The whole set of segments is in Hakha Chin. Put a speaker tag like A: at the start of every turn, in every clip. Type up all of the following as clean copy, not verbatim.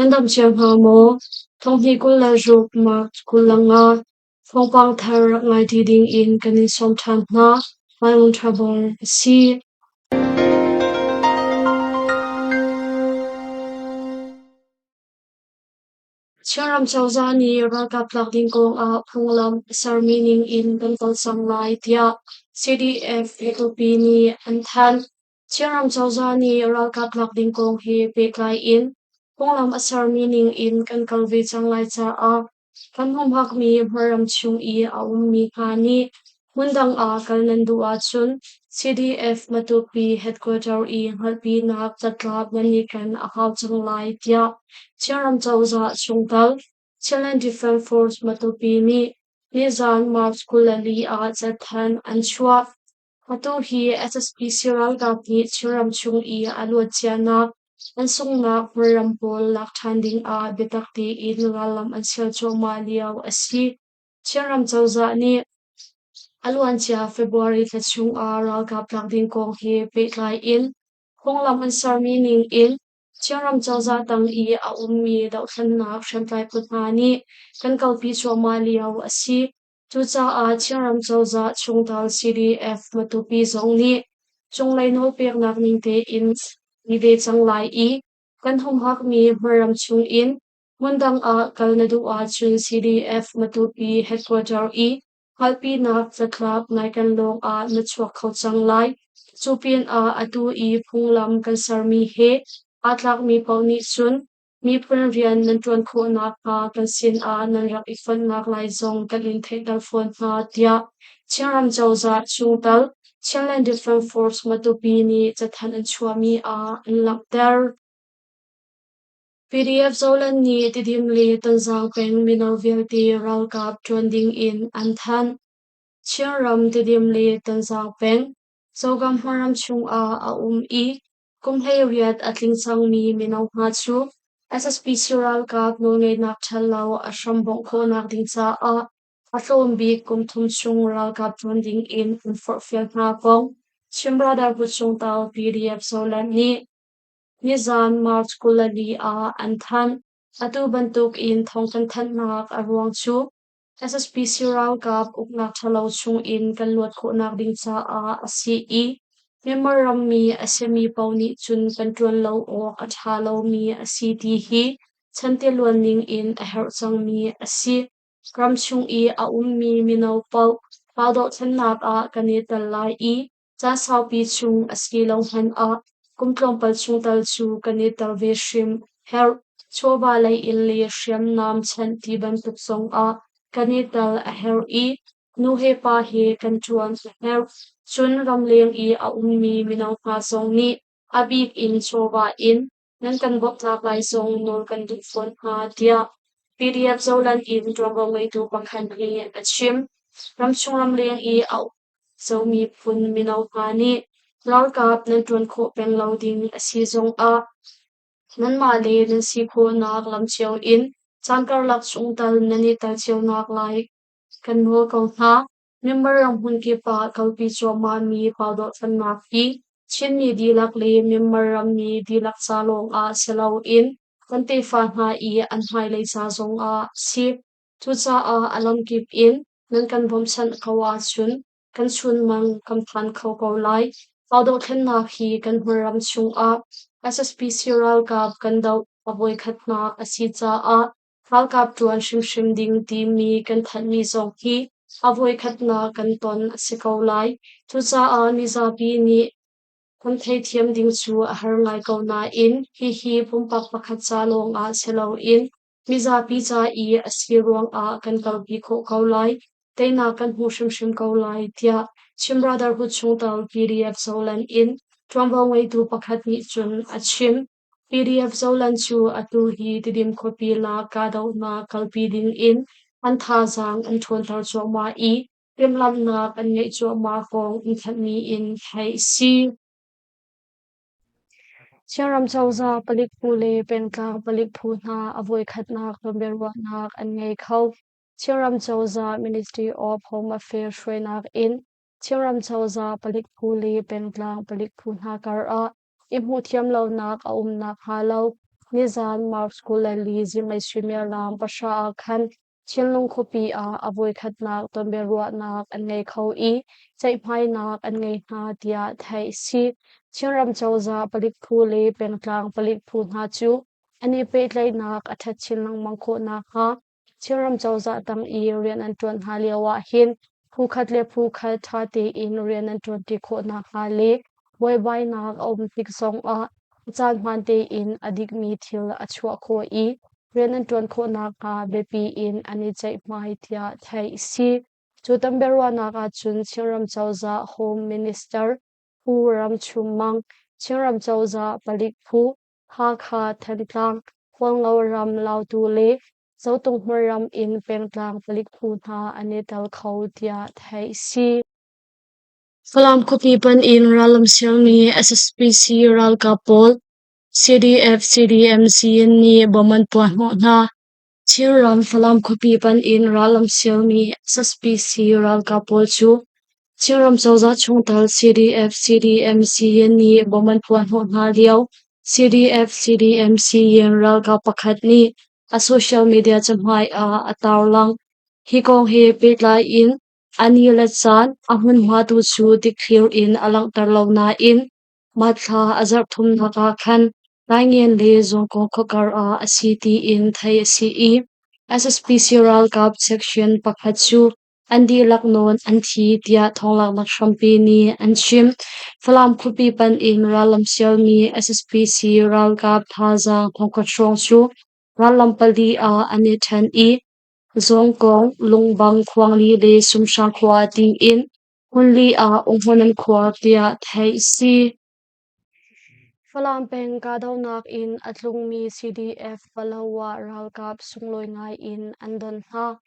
A: Nan dam cio hna maw? Thonghnih 26 March 25 thawngpang thar rak ngai ṭi ding in kan in sawm ṭhan hna. Maimun Ṭhabor a si. Chinram cozah nih ralkap tlak ding kongah phunglam a sermi ning in kan kal cang lai tiah CDF Matupi nih an thanh. Chinram cozah nih ralkap tlak ding kong he pehtlai in phunglam a sermi ning in kan kal ve cang lai caah kan humhakmi hmarram chung i a ummi hna nih hmundang ah kal nan duh ahcun CDF Matupi headquarter i hngalhpinak catlap nan i ken a hau cang lai tiah Chinram cozah chungtel Chinland Defense Force Matupi nih nizan March 24 ah cathanh an chuah. Atu hi SSPC ralkap nih Chinram chung i a luancianak an sunghnak hmunram pawl lak ṭhan ding ah biatak tein rallam an sial cuahmah lio a si. Chinram cozah nih a luancia February thla chung ah ralkap tlak ding kong he pehtlai in phunglam an sermi ning in Chinram cozah tang i a ummi dohthlennak hriamtlai phu hna nih kan kalpi cuahmah lio a si. Cucaah Chinram cozah chungtel CDF Matupi zong nih cunglei nawlpeknak ning tein i ve cang lai i kan humhakmi hmarram chung in hmundang ah kal na duh ahcun CDF Matupi headquarter i hngalhpinak catlap nai ken lawng ah na chuak kho cang lai. Cu pinah atu i phunglam kan sermi he aa tlakmi paoh nih cun Miphun rian nan ṭuan khawh nakhnga kan sinah nan rak i fonhnak lai zong kan in theihter fawn hna, tiah Chinram cozah chungtel Chinland Defense Force Matupi nih cathanh an chuahmi ah an langhter. PDF Zoland nih Tidim le Tonzang peng mino vialte ralkap ṭuan ding in an thanh. Chinram Tidim le Tonzang peng Zogam hmaram chungah a um i Kum 18 a tling cangmi mino hna cu SSPC ralkap nawlngeihnak ṭhalo a hram bongh khawhnak ding caah a tlawm bik kum thum chung ralkap ṭuan ding in an forhfial hna kong Chin Brotherhood chungtel PDF Zoland nih nizan March 24 ah an thanh. Atu bantuk in thawng kan thanhnak a ruang cu SSPC ralkap uknak ṭhalo chungin kan luat khawhnak ding caah a si i Myanmar rammi a simi paoh nih cun kan ṭuan lo awk a ṭha lomi a si ti hi chantiluan ning in a herh cangmi a si. Ramchung i a ummi mino paoh pa dohthlennak ah kan i tel lai i caan saupi chung a si lo hmanh ah kum tlawmpal chung tal cu kan i tel ve hrim herh. Chawva lei in le hriamnam chanh ti bantuk zongah kan i tel a herh i nu he pa he kan ṭuan a herh. Cun ramleng i a ummi mino hna zong nih a bik in chawva in nan kan bawmhnak lai zong nawl kan duh fawn hna, tiah PDF Zoland in ṭuanvo ngeitu pakhat nih a chim. Ramchung ramleng i a um zomi phun mino hna nih ralkap nan ṭuan khawh peng lo ding a si zongah nanmah le nan si khawhnak lam cio in caan karlak chungtel nan i tel cionak lai kan nawl ko hna. Myanmar ram hmunkip ah kalpi cuahmahmi pau dohthlennak hi Chinmi dihlak le Myanmar rammi dihlak ca lawngah si loin kan tefa hna i an hmailei ca zongah a si. Cucaah a lamkip in nan kan bawmhchanh ko ahcun kan chunmang kan phan kho ko lai. Pau dohthlennak hi kan hmunram chungah SSPC ralkap kan doh a voikhatnak a si caah Ralkap ṭuan hrimhrim ding timi kan thanhmi zong hi a voikhatnak kan ton a si ko lai. Cucaah mizapi nih kan theithiam ding cu a har ngai ko nain hihi pumpak pakhat ca lawngah si loin mizapi ca i a si ruangah kan kalpi khawh ko lai. Teinak kan hmu hrimhrim ko lai, tiah Chin Brotherhood chungtel PDF Zoland in ṭuanvo ngeitu pakhat nih cun a chim. PDF Zoland cu atu hi Tidim khuapi lak kahdohnak kalpi ding in an thazaang an ṭhawnter cuahmah i timhlamhnak an ngeih cuahmah kong an thanhmi in theih a si. Chinram cozah palik phu le pengtlang palik phu hna a voikhatnak tonbiaruahnak an ngei kho. Chinram cozah Ministry of Home Affairs hruainak in Chinram cozah palik phu le pengtlang palik phu hna kar ah i hmuhthiam lonak a um nakhnga lo Nizaan March 24 zinglei suimilam 3 ah khan Chinlung khuapi ah a voikhatnak tonbiaruahnak an ngei kho i ceihmainak an ngei hna tiah theih a si. Chinram cozah palik phu le pengtlang palik phu hna cu an i pehtlaihnak a ṭhat chin lengmang khawh nakhnga Chinram cozah tang i rian an ṭuan hna lio ahhin phu khat le phu khat ṭha tein rian an ṭuanṭi khawh nakhnga le buaibainak a um tik zongah a caan hmaan tein a dikmi thil a chuah khawh i rian an ṭuan khawh nakhnga biapi in an i ceihmai tiah theih a si. Cu tonbiaruahnak ahcun Chinram cozah Home Minister Pu Ram Chum Mang, Chinram cozah palik phu, Hakha, Thantlang, Hualngo ram Lautu le Zotung hmunram in pengtlang palik phu hna an i tel kho tiah theih a si. Falam khuapi panh in rallam sialmi SSPC ralkap pawl CDF-CDMC nih bom an puahhnawh hna. Chinram Falam khuapi panh in rallam sialmi SSPC ralkap pawl cu Chinram cozah chungtel CDF-CDMC nih bom an puahhnawh hna lio CDF-CDMC ralkap pakhat nih a social media cahmai ah a tarlang. Hi kong he pehtlai in A ni le caan, a hmunhma tu cu dikthlir in a langhter lo nain mah thla a zarh thumnak ah khan Taingen le Zawngkong khuakar ah a si tiin theih a si i SSPC ralkap section pakhat cu an dihlak nawn an thi tiah thawnglaknak hrampi nih an chim. Falam khuapi panh in rallam sialmi SSPC ralkap thazaang thongkhat hrawng cu rallam pali ah an i ṭhen i Zawngkong, Lungbang, Khuangli le Sumhrang khua tiin hmunli ah umhmun an khuar tiah theih a si. Falam peng kahdohnak in a tlungmi CDF Palawa ralkap sunglawi ngai in an don hna.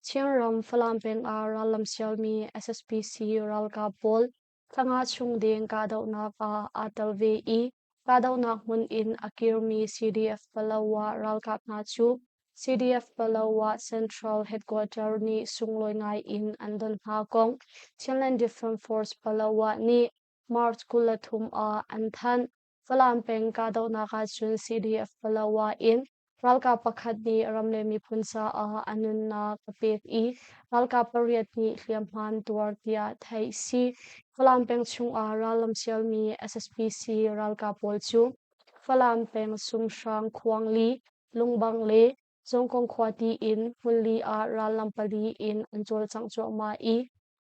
A: Chinram Falam peng ah rallam sialmi SSPC ralkap pawl Thla chung deng kahdohnak ah aa tel ve i kahdohnak hmun in a kirmi CDF Palawa ralkap hna cu CDF Palawa Central Headquarter nih sunglawi ngai in an don hna kong Chinland Defense Force Palawa nih March 23 ah an thanh. Falam peng kahdohnak ahcun CDF Palawa in ralkap pakhat nih ram le miphun caah a nunnak a pek i ralkap pariat nih hliamhma an tuar tiah theih a si. Falam peng chungah rallam sialmi SSPC ralkap pawl cu Falam peng Sumhrang Khuangli, Lungbang le Zawngkong khua tiin hmunli ah rallam pali in an cawlcangh cuahmah i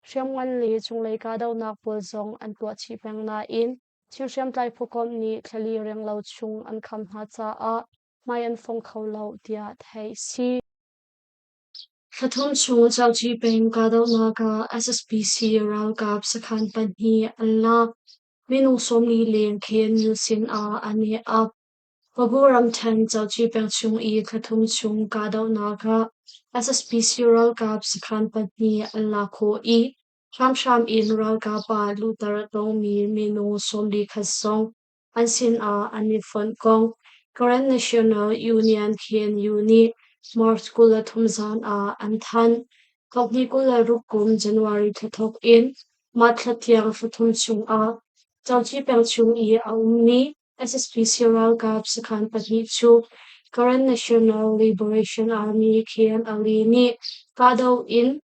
A: hriamngan le cunglei kahdohnak pawl zong an tuah chih peng nain Thil hriamtlai phukomh nih thlali renglo chung an kham hna caah hmai an fong kho lo tiah theih a si. Thla thum chung Cauci peng kahdohnak ah SSPC ralkap sakhan pahnih an lak. Minung 40 leng KNU sin ah an i ap. Pabu ramṭhen Cauci peng chung i thla thum chung kahdohnak ah SSPC ralkap sakhan pahnih an lak khawh i Hramhram in ralkap ah luhter a tongmi minung 41 zong an sinah an i fonh kong Karen National Union KNU nih March 23 zan ah an thanh. Thawkni 26 kum January thla thawk in mah thla tiang thla thum chungah Cauci peng chung i a ummi SSPC ralkap sakhan pahnih cu Karen National Liberation Army KNLA nih kahdoh in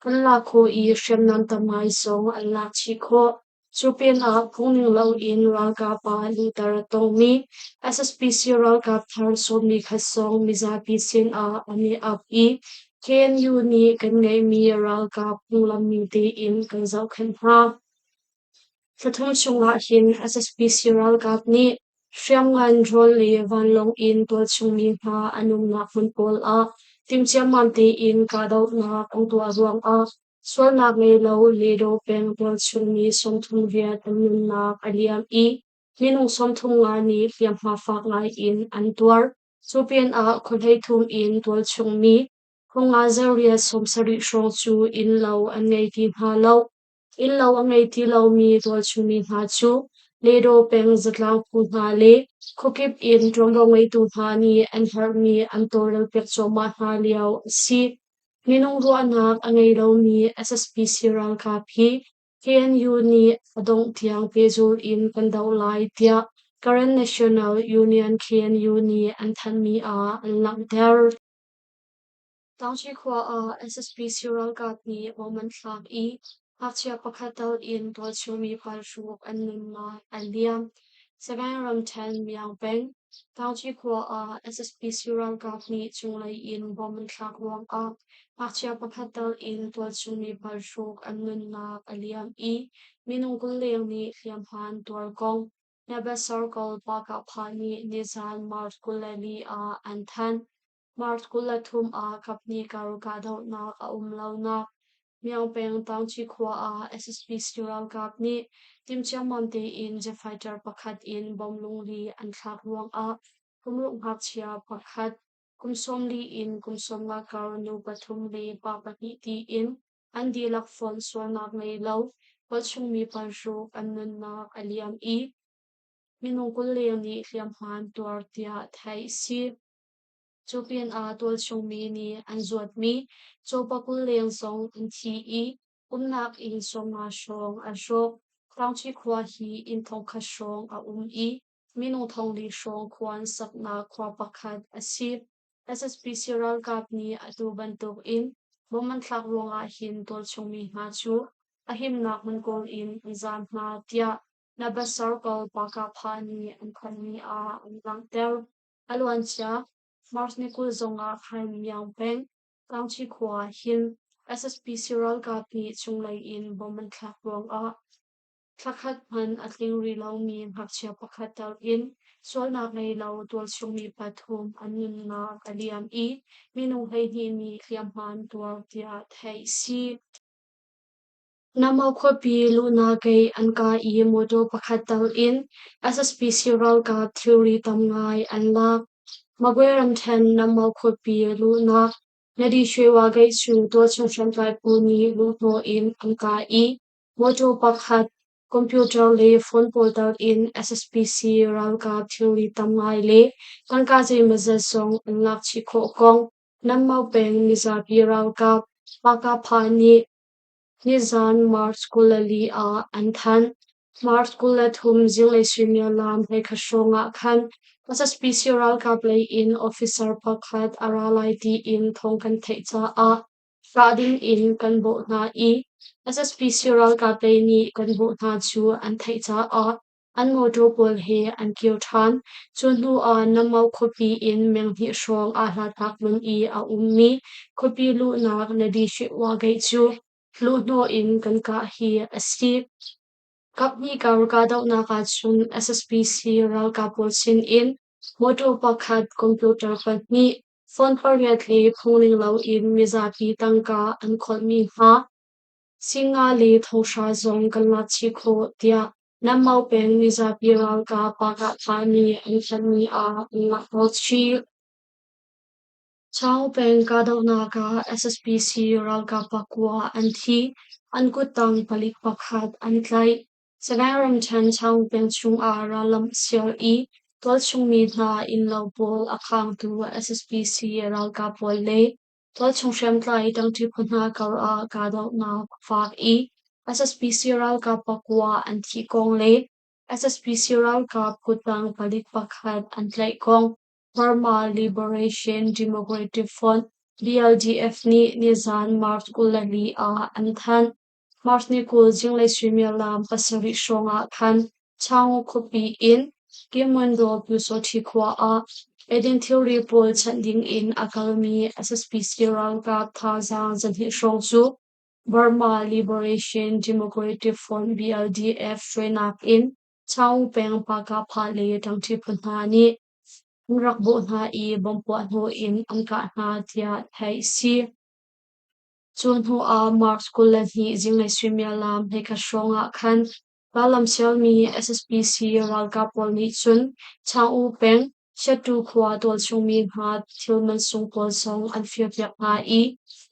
A: Kan lak khawh i hriamnam tam ngai zong an lak chih khawh. Cu pinah phungning loin ralkap ah luhter a tongmi SSPC ralkap thar 41 zong mizapi sinah an i ap i KNU nih kan ngeihmi ralkap phunglam ning tein kan zohkhenh hna. Thla thum chungah hin SSPC ralkap nih hriamngan rawl le vanlawng in tualchung mi hna an umnak hmun pawl ah timhciammam tein kahdohnak an tuah ruangah sualnak ngei lo Ledo peng tualchung mi 38 an nunnak a liam i minung 35 nih hliamhma fak ngai in an tuar. Cu pinah khua 13 in tualchung mi thonga zariat 70 hrawng cu innlo an ngei ti hna lo. Innlo a ngei ti lomi tualchungmi hna cu Ledo peng zatlang phu hna le khuakip in ṭuanvo ngeitu hna nih an herhmi an tawlrelpiak cuahmah hna lio a si. Minung ruahnak a ngei lomi SSPC ralkap hi KNU nih a dongh tiang pehzulh in kan doh lai tiah Karen National Union KNU nih an thanhmi ah an langhter. Taungkyi khua ah SSPC ralkap nih bom an thlak i ngakchia pakhat tal in tualchung mi paruk an nunnak a liam. Sagaing ramṭhen Myaung peng, Taungkyi khua ah SSPC ralkap nih cunglei in bom an thlak ruangah ngakchia pakhat tal in tualchung mi paruk an nunnak a liam i minung 20 leng nih hliamhma an tuar kong Nabat Circle Pakah nih nizan March 24 ah an thanh. March 23 ah kaphnih kar kahdohnak a um lonak Myaung peng Taungkyi khua ah SSPC ralkap nih timhciammam tein jet fighter pakhat in bom lungli an thlak ruangah kumruk ngakchia pakhat, kum 40 in kum 50 kar nu pathum le pa pahnih tiin an dihlak fonh sualnak ngei lo khualchungmi paruk an nunnak a liam i minung 20 leng nih hliamhma an tuar tiah theih a si. Cu pinah tualchungmi nih an zuatmi caw pakul leng zong an thi i umnak inn 50 hrawng an hrawk. Taungkyi khua hi inn thongkhat hrawng a um i minung thongli hrawng khua an saknak khua pakhat a si. SSPC ralkap nih atu bantuk in bom an thlak ruangah hin tualchungmi hna cu a himnak hmun kawl in an zaam hna tiah Nabat Circle Pakapha nih an thanhmi ah an langhter. A luancia March ni 20 zongah khan Myaung peng, Taungkyi khua ah hin SSPC ralkap nih cunglei in bom an thlak ruangah thlakhat hmanh a tling rih lomi ngakchia pakhat tal in sualnak ngei lo tualchungmi pathum an nunnak a liam i minung 12 nih hliamhma an tuar tiah theih a si. Namo khuapi luhnak gate an kah i mawṭaw pakhat tal in SSPC ralkap thilri tam ngai an lak. Magwe ramṭhen Namo khuapi luhnak Nadi Shwewa gate cu tualchung hriamtlai phu nih luhhnawh in an kah i mawṭaw pakhat, computer le phone pawl tal in SSPC ralkap thilri tam ngai le tangka zeimawzat zong an lak chih khawh kong Namo peng mizapi ralkap Pakapha nih Nizaan March 24 ah an thanh. March 23 zinglei suimilam 11 hrawng ah khan SSPC ralkap lei in officer pakhat a ra lai tiin thawng kan theih caah kah ding in kan bawh hna i SSPC ralkap lei nih kan bawh hna cu an theih caah an mawṭaw pawl he an kir ṭhan. Cu hnu ah Namau khuapi in meng hnih hrawng aa hlatnak hmun i a ummi khuapi luhnak Nadishihwa gate cu luhhnawh in kan kah hi a si. Kaphnih kar kahdohnak ahcun SSPC ralkap pawl sinin mawṭaw pakhat, computer pahnih, phone pariat le phungning loin mizapi tangka an kholhmi hna Singa le thonghra zong kan lak chih khawh, tiah Nammau peng mizapi ralkap pakah nih an thanhmi ah an langhter chih. Chaung peng kahdohnak ah SSPC ralkap pakua an thi, an kuttang palik pakhat an tlaih. Sagaing ramṭhen Chaung peng chungah rallam a sial i tualchung mi hna innlo pawl a khangtu SSPC ralkap pawl le Tualchung hriamtlai ṭangṭi phu hna karah kahdohnak a fak i SSPC ralkap pakua an thih kong le SSPC ralkap kuttang palik pakhat an tlaih kong Burma Liberation Democratic Front BLDF nih nizan March 24 ah an thanh. March ni 20 zinglei suimilam 7 hrawng ah khan Chaung khuapi in Kyimwendo Pyusawhti khua ah eidin thilri pawl chanh ding in a kalmi SSPC ralkap thazaang 200 hrawng cu Burma Liberation Democratic Front BLDF hruainak in Chaung peng Pakapha le ṭangṭi phu hna nih an rak bawh hna i bomb puahhnawh in an kah hna tiah theih a si. Cu hnu ah March 22 zinglei suimilam 11 hrawng ah khan rallam sialmi SSPC ralkap pawl nih cun Chaung-U peng Chiattu khua tualchungmi hna thil mansung pawl zong an firpiak hna i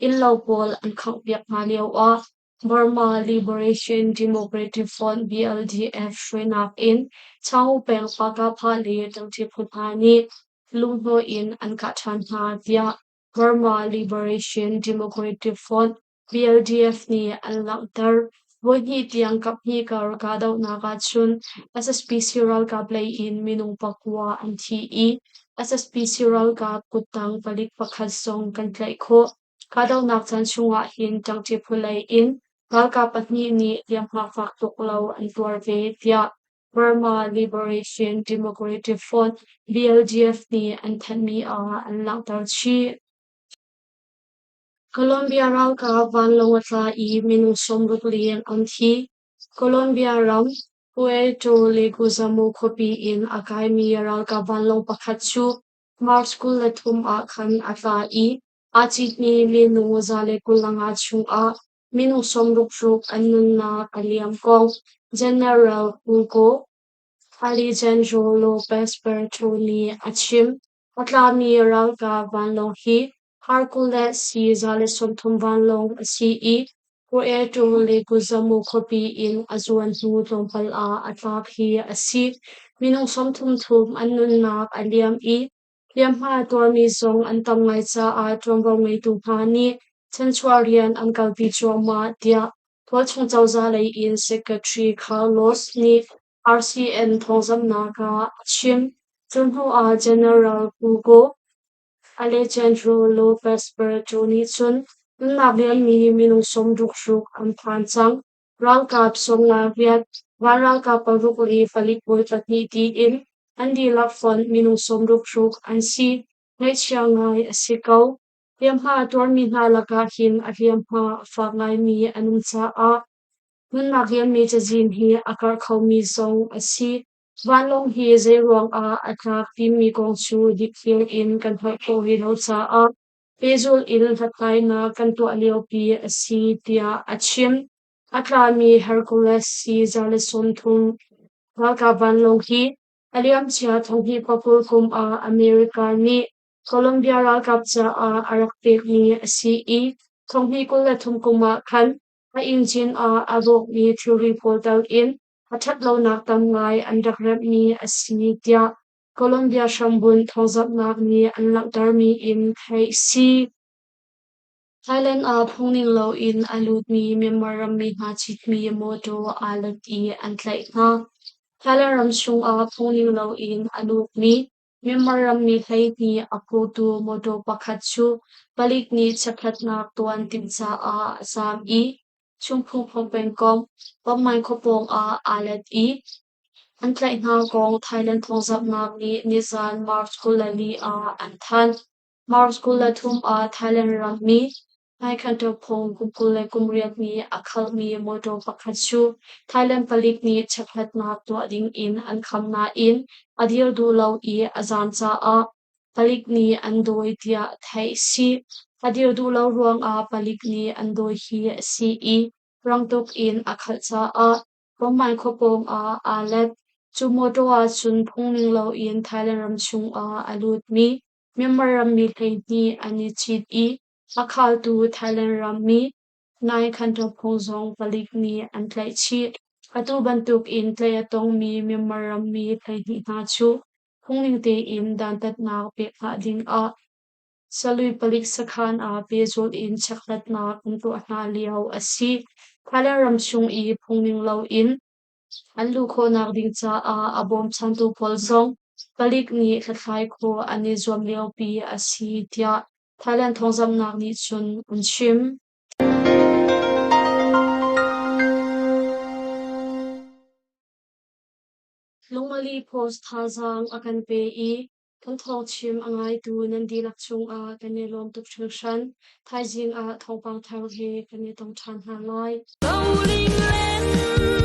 A: innlo pawl an khanghpiak hna lioah Burma Liberation Democratic Front BLDF hruainak in Chaung-U peng Pakapha le ṭangṭi phu hna nih lunghnawh in an kah ṭhan hna tiah Burma Liberation Democratic Front BLDF nih an langhter. Voihnih tiang kaphnih kar kahdohnak ahcun SSPC ralkap lei in minung pakua an thi i SSPC ralkap kuttang palik pakhat zong kan tlaih khawh. Kahdohnak caan chungah hin ṭangṭi phu lei in ralkap pahnih nih hliamhma fak tuk lo an tuar ve, tiah Burma Liberation Democratic Front BLDF nih an thanhmi ah an langhter chih. Colombia ralkap vanlawng a tla i minung 60 leng an thi. Colombia ram Puerto Leguizamo khuapi in a kaimi ralkap vanlawng pakhat cu March 23 ah khan a tla i aa citmi minung 125 chungah minung 66 an nunnak a liam kong General Hugo Alejandro Lopez Berto nih a chim. A tlami ralkap vanlawng hi Hercules C-130 vanlawng a si i Puerto Leguizamo khuapi in a zuan hnu tlawmpal ah a tlak hi a si. Minung 33 an nunnak a liam i hliamhma a tuarmi zong an tam ngai caah ṭuanvo ngeitu hna nih chanchuah rian an kalpi cuahmah, tiah tualchung cozah lei in Secretary Carlos nih RCN thawngzamhnak ah a chim. Cu hnu ah General Hugo Alejandro Lopez Berto nih cun nunnak liammi minung 66 an phan cang. Ralkap 58, van ralkap paruk le palik bawi pahnih tiin an dihlak fonh minung 66 an si. Ngaihchia ngai a si ko. Hliamhma a tuarmi hna lakah hin a hliamhma a fak ngaimi an um caah nunnak liammi cazin hi a karh khomi zong a si. Vanlawng hi zeiruang ah a tlak timi kong cu dikthliar in kan hngalh khawh rih lo caah pehzulh in hlathlainak kan tuah liopi a si, tiah a chim. A tlami Hercules C-130 ralkap vanlawng hi a liamcia thonghnih pakul kum ah America nih Colombia ralkap caah a rak pekmi a si i thonghnih 23 kum ah khan a engine ah a rawkmi thilri pawl tal in a ṭhatlonak tam ngai an rak remhmi a si tiah Colombia hrambunh thawngzamhnak nih an langhtermi in theih a si. Thailand ah phungning loin a lutmi Myanmar rammi hna citmi mawṭaw aa let i an tlaih hna. Thailand ram chungah phungning loin a lutmi Myanmar rammi 12 a phurtu mawṭaw pakhat cu palik nih chekhlatnak tuah an timh caah a zaam i Chungphung pengkomh Pangmai khua pawng ah aa let i an tlaih hna kong Thailand thawngzamhnak nih nizan March 24 ah an thanh. March 23 ah Thailand rammi Hmaikhanṭaphung kum 28 nih a khalhmi mawṭaw pakhat cu Thailand palik nih chekhlatnak tuah dingin an kham nain a dir duh lo i a zaam caah palik nih an dawi tiah theih a si. A dir duh lo ruangah palik nih an dawi hi a si i rang tuk in a khalh caah Pawngmai khua pawng ah aa let. Cu mawṭaw ah cun phungning loin Thailand ram chungah a lutmi Myanmar rammi 12 an i cit i a khaltu Thailand rammi Nai Khanṭaphung zong palik nih an tlaih chih. Atu bantuk in tlaih a tongmi Myanmar rammi 12 hna cu phungning tein dantatnak pek hna ding ah Salui palik sakhan ah pehzulh in chekhlatnak an tuah hna lio a si. Thailand ram chung i phungning loin an luh khawhnak ding caah a bawmchantu pawl zong palik nih hlathlai khawh an i zuam liopi a si tiah Thailand thawngzamhnak nih cun an chim. Lungmali Post thazaang a kan pe i kan thawngchim a ngaitu nan dihlak cungah kan i lawm tuk hringhran. Thaizing ah thawngpang thar he kan i tong ṭhan hna lai.
B: Rolling land.